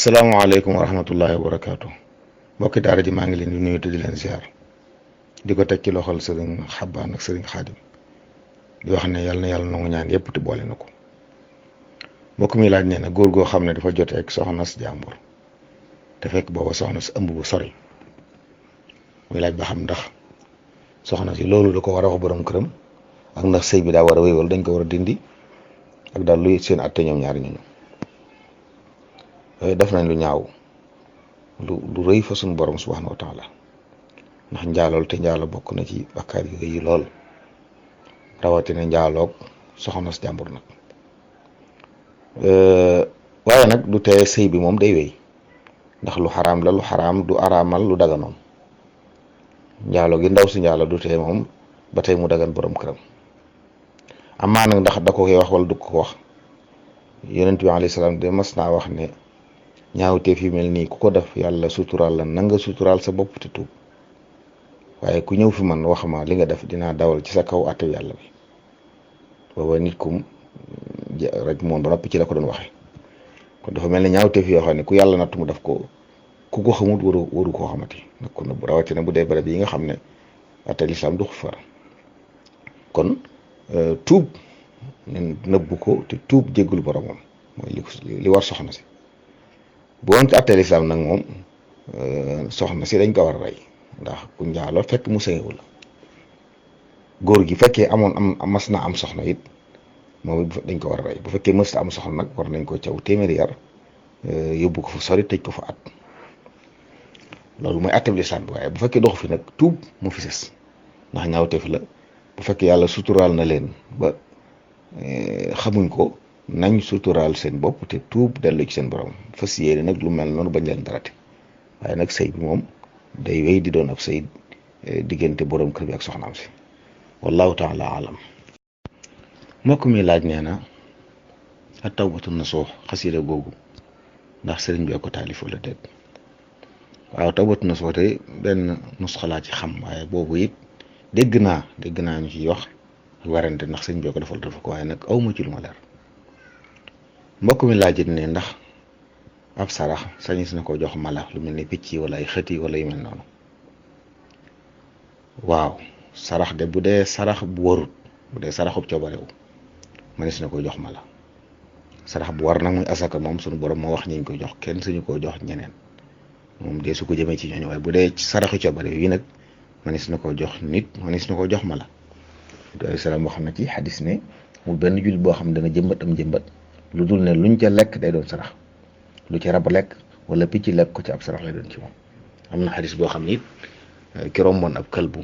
asalaamaaleykum wa rahmatullahi wa barakaatu mbokki daara ji maa ngi leen di nuyu te di leen ziar di ko teg ci loxol sëriñ Xabbaan ak sëriñ Xaadim di wax ne yàlla na yàlla nangu ñaan yépp te boole na ko. mbokk mi laaj nee na góor goo xam ne dafa jote ak soxna si jàmbur te fekk booba soxna si ëmb bu sori muy laaj ba xam ndax soxna si loolu da ko war a wax borom këram ak ndax sëy bi daa war a wéy wala dañ ko war a dindi ak daal luy seen atte ñoom ñaari ñooñu. def nañ lu ñaaw lu rëy fa suñu borom subhanahu wa taala ndax njaalool te njaalo bokk na ci bakkaar yu rëy yi lool rawatina njaaloog soxna si jàmbur nag waaye nag du tee sëy bi moom day wéy ndax lu xaraam la lu xaraam du araamal lu daganoon njaalo gi ndaw si njaalo du tee moom ba tey mu dagan borom këram amaa nag ndax da ko koy wax wala du ko wax yonent bi alayhi salaam de mas naa wax ne ñaawteef yu mel nii ku ko def yàlla suturaal la na nga suturaal sa bopp te tuub waaye ku ñëw fi man wax ma li nga def dinaa dawal ci sa kaw àtte yàlla bi booba nit kum rek moom ba noppi ci la ko doon waxee kon dafa mel ne ñaawteef yoo xam ne ku yàlla nattu mu def ko ku ko xamut waru koo xamati nag ko nëbb rawatina bu dee barab yi nga xam ne àtte lislaam du far kon tuub nëbbu ko te tuub jéggul boromam mooy li war soxna si bu woon ci àtte lislaam nag moom soxna si dañ ko war a rey ndax ku njaaloo fekk mu sëyewul la góor gi fekkee am mas na am soxna it moom it dañ ko war a rey bu fekkee mës am soxna nag war nañ ko caw téeméeri yar yóbbu ko fa sori tëj ko fa at loolu mooy àtte lislaam bi waaye bu fekkee doxu fi nag tuub mu fi sës ndax ñaawteef la bu fekkee yàlla suturaal na leen ba xamuñ ko nañ suturaal seen bopp te tuub dellu ci seen borom fas yéene nag lu mel noonu bañ leen darate waaye nag sëy bi moom day wéy di doon ab sëy diggante borom kër bi ak soxnaam si wallahu taala alam. mbokk mi laaj nee na ak tawbatu nasuux xasida googu ndax sëriñ bi ko taalif wala déet waaw tawbatu nasuux te benn nusxa laa ci xam waaye boobu it dégg naa ñu ciy wax warante ndax sëriñ bi ko defal dafa ko waaye nag awma ci lu ma leer. mbokk mi laajit ne ndax ab sarax sañis na ko jox mala lu mel ni picc yi wala ay xët yi wala yu mel noonu waaw sarax de bu dee sarax bu warut bu dee saraxub coobarewu mënees na ko jox mala sarax bu war nag muy asaka moom sunu borom moo wax ñi ñu koy jox kenn suñu ko jox ñeneen moom dee su ko jëmee ci ñooñu waaye bu dee saraxu coobarewu yi nag mënees na ko jox nit mënees na ko jox mala alayhi salaam wax na ci xadis ne mu benn jullit boo xam ne dana jëmbat am jëmbat lu dul ne luñ ca lekk day doon sarax lu ci rab lekk wala picc lekk ko ci ab sarax lay doon ci moom. am na xadis boo xam ni it ki romboon ab këlbu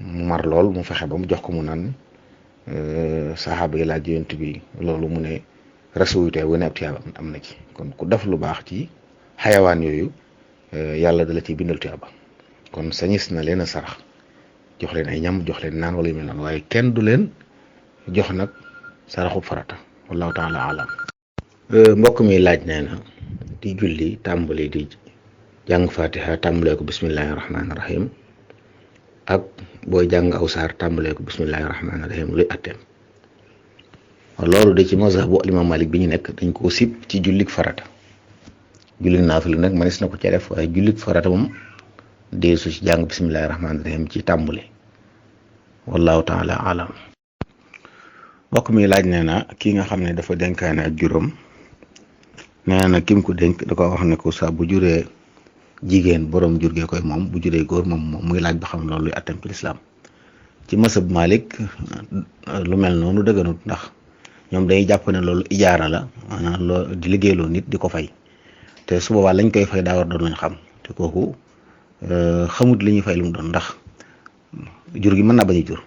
mu mar lool mu fexe ba mu jox ko mu naan saxaaba yi laaj yonent bi loolu mu ne rasul tey wane ab tiyaaba am na ci kon ku def lu baax ci xayawaan yooyu yàlla dala ciy bindal tiyaaba kon sañis na leen a sarax jox leen ay ñam jox leen naan wala yu mel noonu waaye kenn du leen jox nag saraxub farata. wallahu taala alam. mbokk mi laaj nee na di julli tàmbali di jàng fatiha tàmbalee ko bismillahi rahmaani rahim ak booy jàng aw saar tàmbalee ko bismillahi rahmaani rahim luy atteem loolu de ci mazhabu imam malik bi ñu nekk dañ koo sib ci jullik farata jullik naafila nag manis na ko ca def waaye jullik farata moom dee su ci jàng bismillahi rahmaani rahim ci tàmbali wallahu taala alam. mbokk mi laaj nee na kii nga xam ne dafa dénkaane ak juróom nee na kim ko dénk da ko wax ne ko saa bu juree jigéen borom jur gee koy moom bu juree góor moom muy laaj ba xam loolu luy attem ci lislaam ci masab Malik lu mel noonu dëgganut ndax ñoom dañuy jàpp ne loolu ijaara la maanaam loo di liggéeyloo nit di ko fay te su boobaa lañ koy fay daa war doon lañ xam te kooku xamut li ñuy fay lu mu doon ndax jur gi mën naa bañ a jur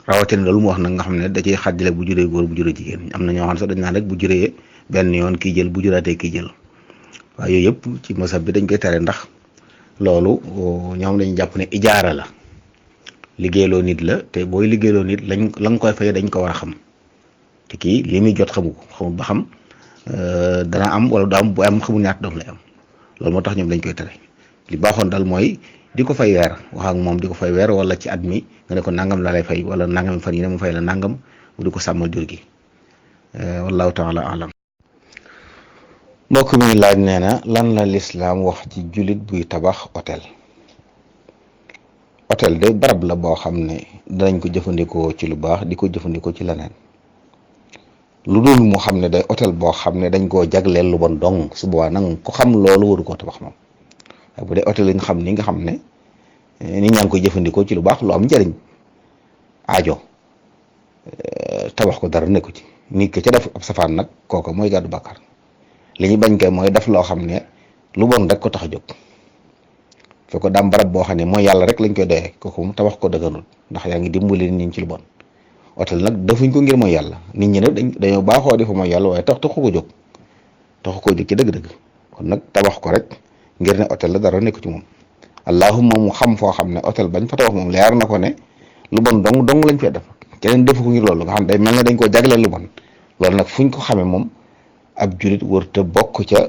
rawatina loolu mu wax nag nga xam ne da ciy xàjjale bu juree góor bu juree jigéen am na ñoo xam ne sax dañ naan rek bu juree benn yoon kii jël bu juraatee kii jël waaye yooyu yëpp ci masab bi dañ koy tere ndax loolu ñoom dañu jàpp ne ijaara la liggéeyloo nit la te booy liggéeyloo nit la nga koy fay dañ ko war a xam te kii li muy jot xamul ba xam dana am wala du am bu am xamul ñaata doom lay am loolu moo tax ñoom dañ koy tere li baaxoon daal mooy di ko fay weer wax ak moom di ko fay weer wala ci at mi nga ne ko nangam laa lay fay wala nangam fan yi ne mu fay la nangam mu di ko sàmmal jur gi wallahu taala alam. mbokk mi laaj nee na lan la lislaam wax ci jullit buy tabax hôtel de barab la boo xam ne danañ ko jëfandikoo ci lu baax di ko jëfandikoo ci leneen lu dul mu xam ne day hôtel boo xam ne dañ koo jagleel lu bon dong su boobaa nag ko xam loolu waru koo tabax moom waaye bu dee hôtel yi nga xam ne nit ñaa ngi koy jëfandikoo ci lu baax lu am njëriñ aajo tabax ko dara nekku ci nit ko ca def ab safaan nag kooku mooy gàddu bàkkaar li ñu bañ kay mooy def loo xam ne lu bon rek ko tax a jóg fekk ko daam barab boo xam ne mooy yàlla rek lañ koy doyee kooku moom tabax ko dëgganul ndax yaa ngi dimbali nit ñi ci lu bon hôtel nag defuñ ko ngir mooy yàlla nit ñi nag dañoo baaxoo di fa mooy yàlla waaye taxu ko jóg ci dëgg-dëgg kon nag tabax ko rek ngir ne hôtel la dara nekku ci moom allahumma mu xam foo xam ne hôtel bañ fa tabax moom leer na ko ne lu bon dong lañ fee def keneen defu ko ngir loolu nga xam day mel ne dañ koo jagleel lu bon loolu nag fuñ ko xamee moom ab julit wërta bokk ca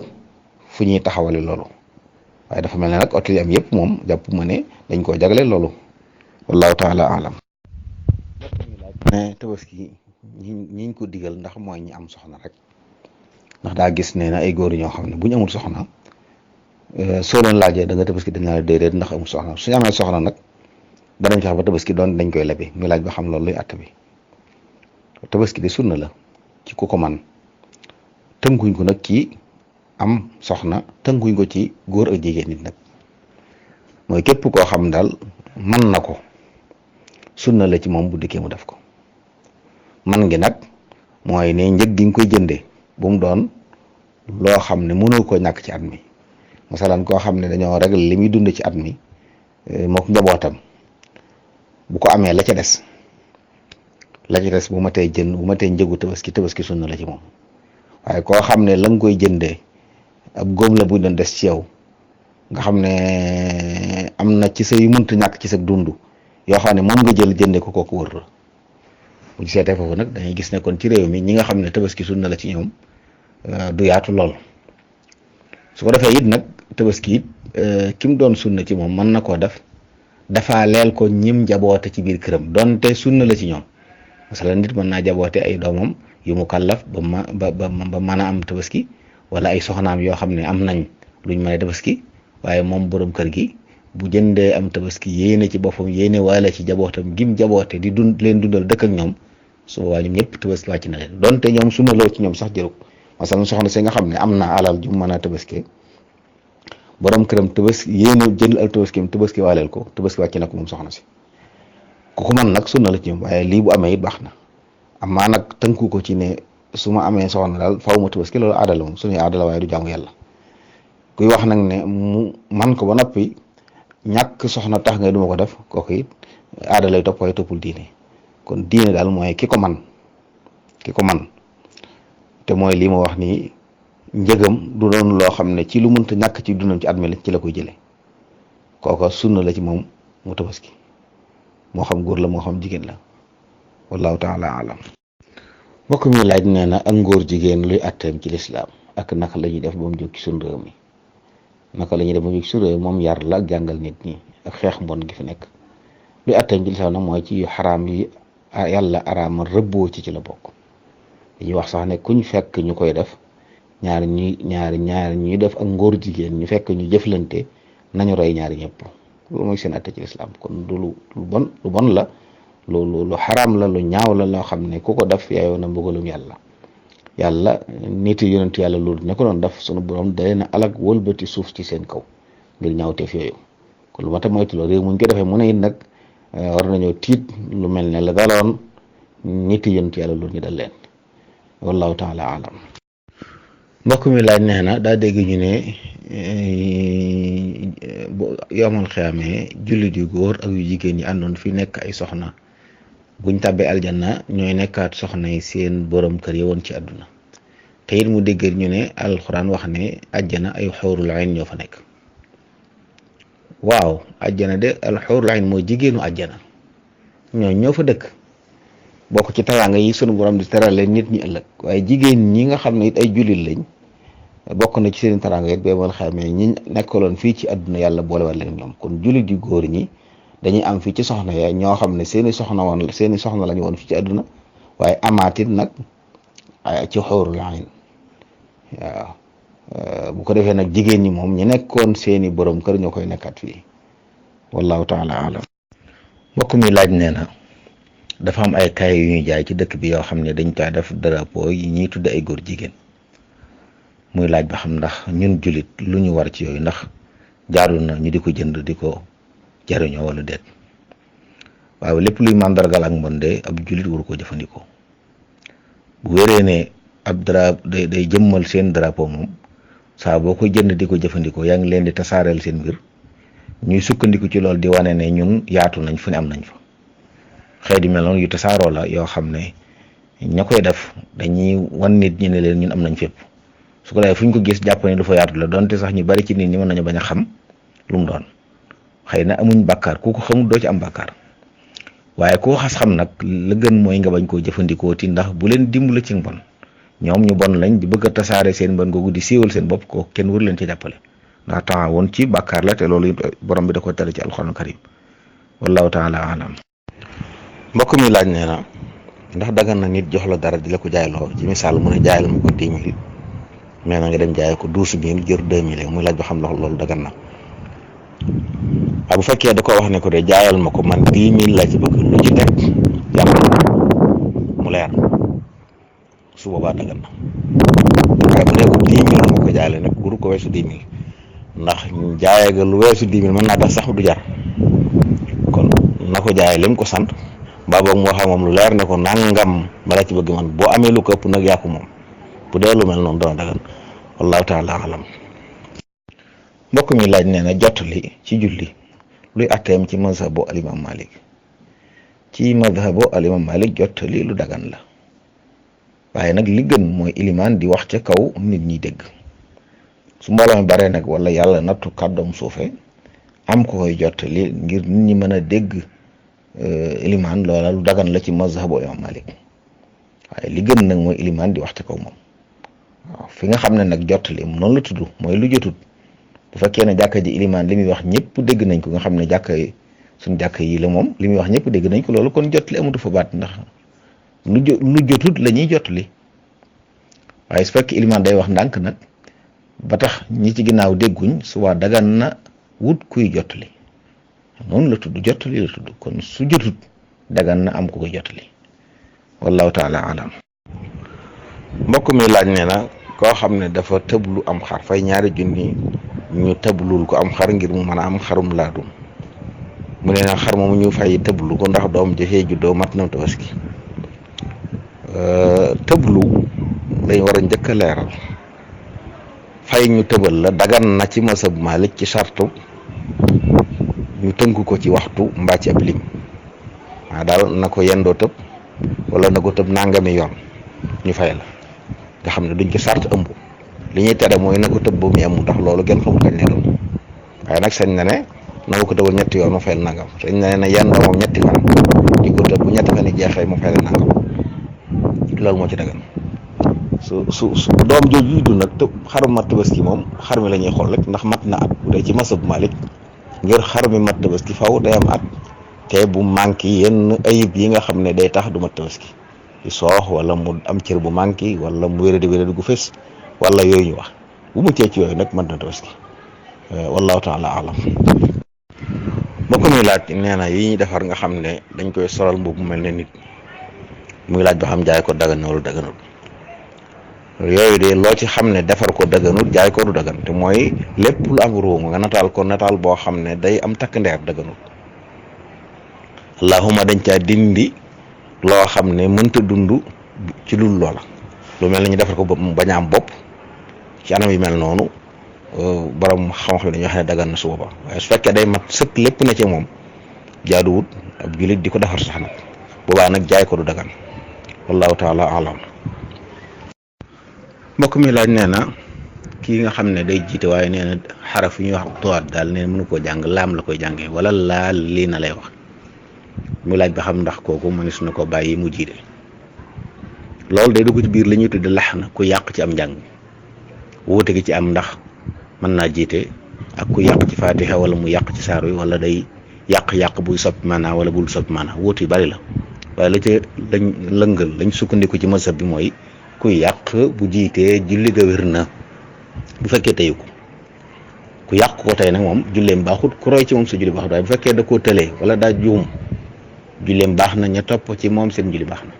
fu ñuy taxawale loolu waaye dafa mel ne nag hôtel yi am yëpp moom jàpp ma ne dañ koo jagleel loolu wallahu taala alam ne tabaski ñiñ ko digal ndax mooy ñi am soxna rek ndax daa gis ne na ay góor ñoo xam ne bu ñu amul soxna soo leen laajee da nga tabaski dañ la déedéet ndax amul soxna suñu amee soxna nag danañ fex ba tabaski doon dañ koy lebi ñu laaj ba xam loolu luy àtt bi tabaski di sunna la ci ku ko man tënkuñ ko nag ci am soxna tënkuñ ko ci góor ak jigéen nit nag mooy képp koo xam daal man na ko sunna la ci moom bu dikkee mu def ko man ngi nag mooy ne njëg gi nga koy jëndee bu mu doon loo xam ne mënoo ko ñàkk ci at mi masalan koo xam ne dañoo réglé li muy dund ci at mi mook njabootam bu ko amee la ca des bu ma tey njëgu tabaski sunna la ci moom waaye koo xam ne la nga koy jëndee ab góom la bu doon des ci yow nga xam ne am na ci sa yu mënta ñàkk ci sa dund yoo xam ne moom nga jël jënde ko kooku wër la bu ñu seetee foofu nag dañuy gis ne kon ci réew mi ñi nga xam ne tabaski sunna la ci ñoom du yaatu lool su ko defee it nag tabaski it ki mu doon sunna ci moom mën na koo def dafa leel ko ñim jaboote ci biir këram donte sunna la ci ñoom masalan nit mën naa jaboote ay doomam yu mu kàllaf ba mën a am tabaski wala ay soxnaam yoo xam ne am nañ luñ mën a tabaski waaye moom borom kër gi bu jëndee am tabaski yéene ci boppam yéene waale ci jabootam gim jaboote di leen dundal dëkk ak ñoom su boobaa ñoom ñëpp tabaski wàcc na leen donte ñoom sunna la ci ñoom sax jërug masalan soxna si nga xam ne am na alal ju mën a tabaski borom këram tabaski yéene jënd al tabaski waaleel ko tabaski wàcc na ko moom soxna si ku ko man nag sunna la ci ñoom waaye lii bu amee it baax na amaa nag tënku ko ci ne su ma amee soxna daal faw ma tabaski loolu aada la moom suñuy aada la waaye du jaamu yàlla kuy wax nag ne mu man ko ba noppi ñàkk soxna tax nga duma ko def kooku it aada lay topp waaye toppul diine kon diine daal mooy ki ko man te mooy lii ma wax nii njëgam du doon loo xam ne ci lu mënta ñàkk ci dundam ci at mi ci la koy jëlee kooka sunna la ci moom mu tabaski moo xam góor la moo xam jigéen la wallahu taala alam mbokk mi laaj nee na ak ngóor jigéen luy atteem ci lislaam ak naka la ñuy def ba mu jóg ci suñu réew mi naka la ñuy def ba mu jóg ci suñu réew mi moom yar la ak jàngal nit ñi ak xeex mbon gi fi nekk luy atteem ci lislaam nag mooy ci yu xaraam yi yàlla araamal rëbboo ci la bokk dañuy wax sax ne kuñ fekk ñu koy def ñaari ñuy def ak ngóor jigéen ñu fekk ñu jëflante nañu rey ñaari ñëpp loolu mooy seen atte ci lislaam kon du lu bon la lu xaraam la lu ñaaw la loo xam ne ku ko def yaayoo na mbugalum yàlla nit yi yonent yàlla loolu ne ko doon def sunu borom da leen a alag wëlbati suuf ci seen kaw ngir ñaawteef yooyu kon lu ma ta moytu la réew muñ ko defee mu ne it nag war nañoo tiit lu mel ne la daloon nit yi yonent yàlla loolu ñu dal leen wallahu taala alam mbokk mi laaj nee na daa dégg ñu ne bu yomal xiyaamee jullit yu góor ak yu jigéen ñi àndoon fi nekk ay soxna buñ tàbbee aljanna ñooy nekkaat soxna yi seen borom kër yi woon ci àdduna te it mu dégg ñu ne alxuraan wax ne àjjana ay xuurul ayn ñoo fa nekk waaw àjjana de al xuurul ayn mooy jigéenu àjjana ñoo fa dëkk bokk ci teraanga yi sunu borom di terale nit ñi ëllëg waaye jigéen ñi nga xam ne it ay jullit lañ bokk na ci seen teraanga it bee mal xamee ñi nekkaloon fii ci àdduna yàlla boolewal leen ñoom kon jullit yu góor ñi dañuy am fii ci soxna ya ñoo xam ne seeni soxna lañu woon fii ci àdduna waaye amaatit nag ci xuurul ayn waaw bu ko defee nag jigéen ñi moom ñi nekkoon seeni borom kër ñoo koy nekkaat fii wallahu taala alam. mbokk mi laaj nee na dafa am ay kay yu ñuy jaay ci dëkk bi yoo xam ne dañ kaa def drapeau yi ñuy tudde ay góor jigéen muy laaj ba xam ndax ñun jullit lu ñu war ci yooyu ndax jaarul na ñu di ko jënd di ko jariñoo wala déet. waaw lépp luy màndargal ak mbon de ab jullit waru koo jëfandikoo bu wéree ne ab day jëmmal seen drapeau moom saa boo ko jënd di ko jëfandikoo yaa ngi leen di tasaareel seen mbir ñuy sukkandiku ci loolu di wane ne ñun yaatu nañ fu ne am nañ fa xeet yu mel noonu yu tasaaroo la yoo xam ne ña koy def dañuy wan nit ñi ne leen ñun am nañ fépp su ko defee fu ñu ko gis jàpp ne lu fa yaatu la donte sax ñu bari ci nit ñi mën nañu bañ a xam lu mu doon xëy na amuñ bàkkaar ku ko xamul doo ci am bàkkaar waaye koo xas xam nag la gën mooy nga bañ koo jëfandikoo ti ndax bu leen dimbali ci mbon ñoom ñu bon lañ di bëgg a tasaare seen mbon googu di siiwal seen bopp ko kenn wër leen ci jàppale ndax temps woon ci bàkkaar la te loolu borom bi da ko tere ci alxuraan karim wallahu taala alam. mbokk mi laaj nee na ndax dagan na nit jox la dara di la ko jaayloo ci misaal mu ne jaayal ma ko 10 000 mais na nga dem jaay ko 12 000 jër 2 000 muy laaj ba xam loolu dagan na. bu fekkee da ko wax ne ko de jaayal ma ko man 10 000 laa ci bëgg lu ci nekk yàlla mu leer su boobaa dagan na waaye bu dee ko 10 000 moo ko jaayale nag guru ko weesu 10 000 ndax jaayee ga lu weesu 10 000 mën naa tax sax du jar kon na ko jaayee lim ko sant mbaa boog moo xam moom lu leer ne ko nangam bala ci bëgg man boo amee lu ko ëpp nag yaa ko moom bu dee lu mel noonu dana dagan wallahu taala alam. mbokk mi laaj nee na jottali ci julli luy atteem ci mazhabu alimam Malik. ci mazhabu alimam Malik jottali lu dagan la waaye nag li gën mooy ilimaan di wax ca kaw nit ñi dégg su mbooloo mi bare nag wala yàlla nattu kàddoom suufe am ko koy jottali ngir nit ñi mën a dégg ilimaan loola lu dagan la ci mazhabu alimam Malik waaye li gën nag mooy ilimaan di wax ca kaw moom waaw fi nga xam ne nag jottali noonu la tudd mooy lu jotut bu fekkee ne jàkka ji ilimaan li muy wax ñëpp dégg nañ ko nga xam ne jàkka yi suñ jàkka yi la moom li muy wax ñëpp dégg nañ ko loolu kon jottali amatu fa baat ndax lu jotut la ñuy jottali waaye su fekkee ilimaan day wax ndànk nag ba tax ñi ci ginnaaw dégguñ su waa dagan na wut kuy jottali noonu la tudd jottali la tudd kon su jotut dagan na am ku koy jottali wallahu taala alam. mbokk mi laaj nee na koo xam ne dafa tëblu am xar fay ñaari junni ñu tëblul ko am xar ngir mu mën a am xarum laadum mu ne nag xar moomu ñu fay tëblu ko ndax doom jëfee juddoo mat na tabaski. tëblu lañ war a njëkk a leeral fay ñu tëbal la dagan na ci masab Malik ci sartu ñu tënk ko ci waxtu mbaa ci ab lim waa daal na ko yendoo tëb wala na ko tëb nangami yoon ñu fay la nga xam ne duñ ko sart ëmb li ñuy tere mooy na ko tëb ba mu yem ndax loolu kenn xamul kañ lay doon waaye nag sañ na ne na ko tëbal ñetti yoon mu fay la nangam sañ na ne yendoo moom ñetti fan di ko tëb bu ñetti fan yi jeexee mu fay la nangam loolu moo ci dagan su doom jooju juddu nag te xarum mat tabaski moom xar mi la ñuy xool rek ndax mat na at bu dee ci masab Malik ngir xar mi mat tabaski faw day am at te bu manqué yenn ayib yi nga xam ne day tax du mat tabaski ci soox wala mu am cër bu manqué wala mu wéradi gu fës wala yooyu ñu wax bu muccee ci yooyu nag mat na tabaski wallahu taala alam. bokk muy laaj nee na yi ñuy defar nga xam ne dañ koy solal mbubb mu mel ne nit muy laaj ba xam jaay ko dagan wala daganul yooyu de loo ci xam ne defar ko daganul jaay ko du dagan te mooy lépp lu am ruum nga nataal ko nataal boo xam ne day am takk ndeer daganul allahuma dañ caa dindi loo xam ne mënta dund ci lul loola lu mel ne ñu defar ko mu bañ a am bopp ci anam yi mel noonu borom xam-xam dañuy wax ne dagan na su boobaa waaye su fekkee day mat sëkk lépp na ci moom jaaduwut ab jullit di ko defar sax nag boobaa nag jaay ko du dagan wallahu taala alam. mbokk mi laaj nee na kii nga xam ne day jiite waaye nee na xaraf yi ñuy wax tuwaat daal nee na mënu koo jàng laam la koy jàngee wala laal lii na lay wax muy laaj ba xam ndax kooku mënees na ko bàyyi mu jiite loolu day dugg ci biir li ñuy tudde lax na ku yàq ci am njàng wuute gi ci am ndax mën naa jiite ak ku yàq ci fatiha wala mu yàq ci saaru yi wala day yàq buy soppi maanaa wala bul soppi maanaa wuute yu bari la waaye la ca lañ lëngal lañ sukkandiku ci mazhab bi mooy ku yàq bu jiitee julli ga wér na bu fekkee teyu ko ku yàq ko tey nag moom julleem baaxut ku roy ci moom sa julli baaxut waaye bu fekkee da koo tëlee wala daa juum julleem baax na ña topp ci moom seen julli baax na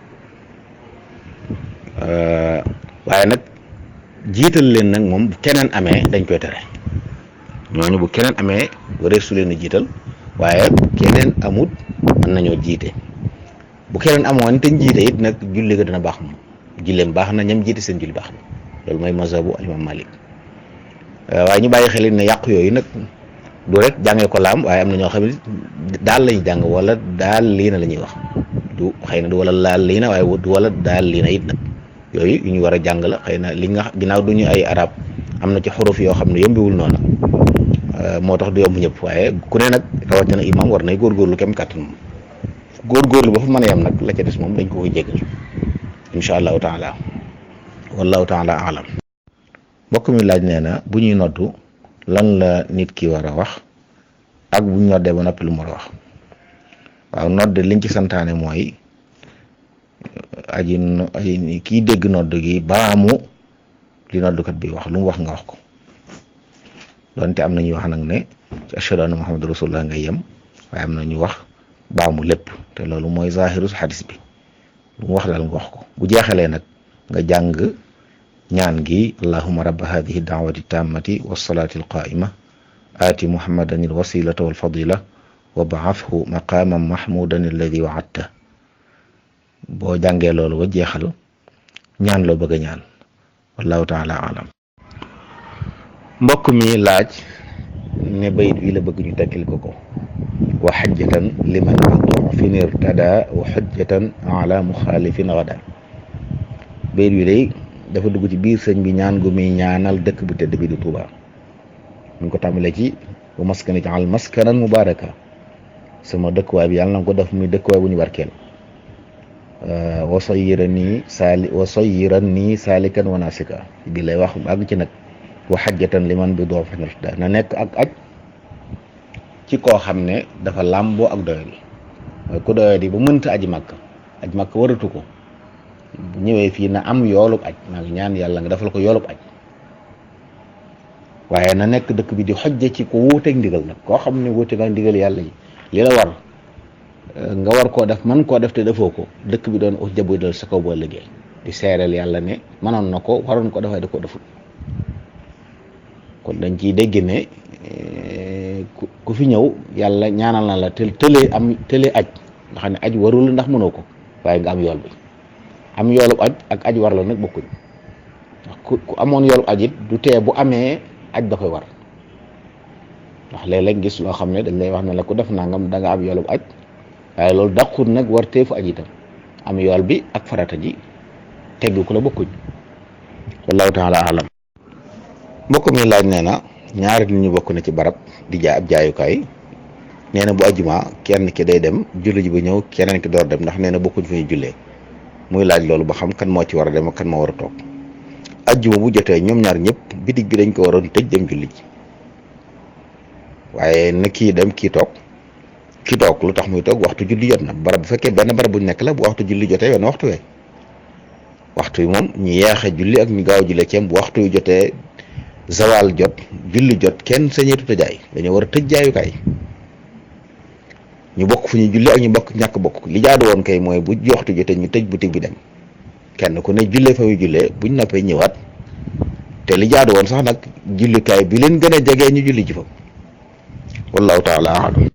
waaye nag jiital leen nag moom bu keneen amee dañ koy tere ñooñu bu keneen amee warees su leen a jiital waaye bu keneen amut mën nañoo jiite bu keneen amoon te jiite it nag julli ga dana baax moom julleem baax na ñam jiite seen julli baax na loolu mooy mazhabu alimam Malik waaye ñu bàyyi xel ne yàqu yooyu nag du rek jàngee ko laam waaye am na ñoo xam ne daal lañu jàng wala daal lii na la ñuy wax du xëy na du wala laal lii na waaye du wala daal lii na it nag yooyu yu ñu war a jàng la xëy na li nga ginnaaw du ñu ay arab am na ci xuruf yoo xam ne yombiwul noonu moo tax du yomb ñëpp waaye ku ne nag rawatina imam war nay góorgóorlu kem kàttan moom góorgóorlu ba fa mën a yem nag la ca des moom dañ ko koy jégal incha allahu taala wallahu taala alam mbokk mi laaj nee na bu ñuy noddu lan la nit ki war a wax ak bu ñu noddee ba noppi lu mu war a wax waaw nodd liñ ci santaane mooy ay kii dégg nodd gi baamu li noddukat bi wax lu mu wax nga wax ko donte am na ñuy wax nag ne ci ashhadu anna muhammadu rasulullah ngay yem waaye am na ñu wax baamu lépp te loolu mooy zahiru xadis bi lu mu wax daal nga wax ko bu jeexalee nag nga jàng ñaan gi allahumma rabba hadihi daawati tammati wassalati alqaima aati muhammadan alwasilata walfadila wa baafhu maqaman mahmudan alladi waadta boo jàngee loolu ba jeexal ñaan loo bëgg a ñaan wallahu taala alam mbokk mi laaj ne bayit wi la bëgg ñu tekkil ko wa xajjatan liman fi irtada wa xujjatan ala muxaalifin gada bayit wi day dafa dugg ci biir sëñ bi ñaan gu muy ñaanal dëkk bu tedd bi di Tuuba ñu ko tàmbalee ci wa maskani jaal maskanan mubaraka sama dëkkuwaay bi yàlla na ko def muy dëkkuwaay bu ñu barkeel wa sayyiran nii saalikan wa nasika bi lay wax àgg ci nag wa xajjatan liman bi doo fan na nekk ak aj ci koo xam ne dafa làmboo ak doyadi mooy ku doyadi ba mënta aji màkk waratu ko bu ñëwee fii na am yoolub aj maa ngi ñaan yàlla nga defal ko yoolub aj waaye na nekk dëkk bi di xojje ci ku wuuteeg ndigal nag koo xam ne wuuteeg ak ndigal yàlla yi li la war nga war koo def man koo def te defoo ko dëkk bi doon xujja buy dal sa kaw boo liggéey di seereel yàlla ne mënoon na ko waroon ko dafay da ko deful kon dañ ciy dégg ne ku fi ñëw yàlla ñaanal na la tëlee aj nga xam ne aj warul ndax mënoo ko waaye nga am yool bi am yoolub aj ak aj war la nag bokkuñ ndax ku amoon yoolub aj it du tee bu amee aj da koy war ndax léeg-léeg gis loo xam ne dañ lay wax ne la ku def nangam da nga am yoolub aj waaye loolu dàqut nag war teefu aj itam am yool bi ak farata ji tegg ku la bokkuñ wallahu taala alam mbokk mi laaj nee na ñaari nit ñu bokk na ci barab di jaay ab jaayukaay nee na bu ajjuma kenn ki day dem julli ji ba ñëw keneen ki door dem ndax nee na bokkuñ fi ñu jullee muy laaj loolu ba xam kan moo ci war a dem ak kan moo war a toog ajjuma bu jotee ñoom ñaar ñëpp bitig bi dañ ko waroon tëj dem julli ji waaye na kii dem kii toog lu tax muy toog waxtu julli jot na barab bu fekkee benn barab bu nekk la bu waxtu julli jotee wenn waxtu wee waxtu yi moom ñu yeexe julli ak ñu gaaw julli ceem bu waxtu yu jotee zawal jot julli jot kenn sañeetu te jaay dañoo war a tëj jaayukaay ñu bokk fu ñu julli ak ñu bokk ñàkk bokk li jaadu woon kay mooy bu waxtu jotee ñu tëj boutique bi dem kenn ku ne jullee fa muy jullee buñ noppee ñëwaat te li jaadu woon sax nag jullikaay bi leen gën a jegee ñu julli ji fa wallahu taala alam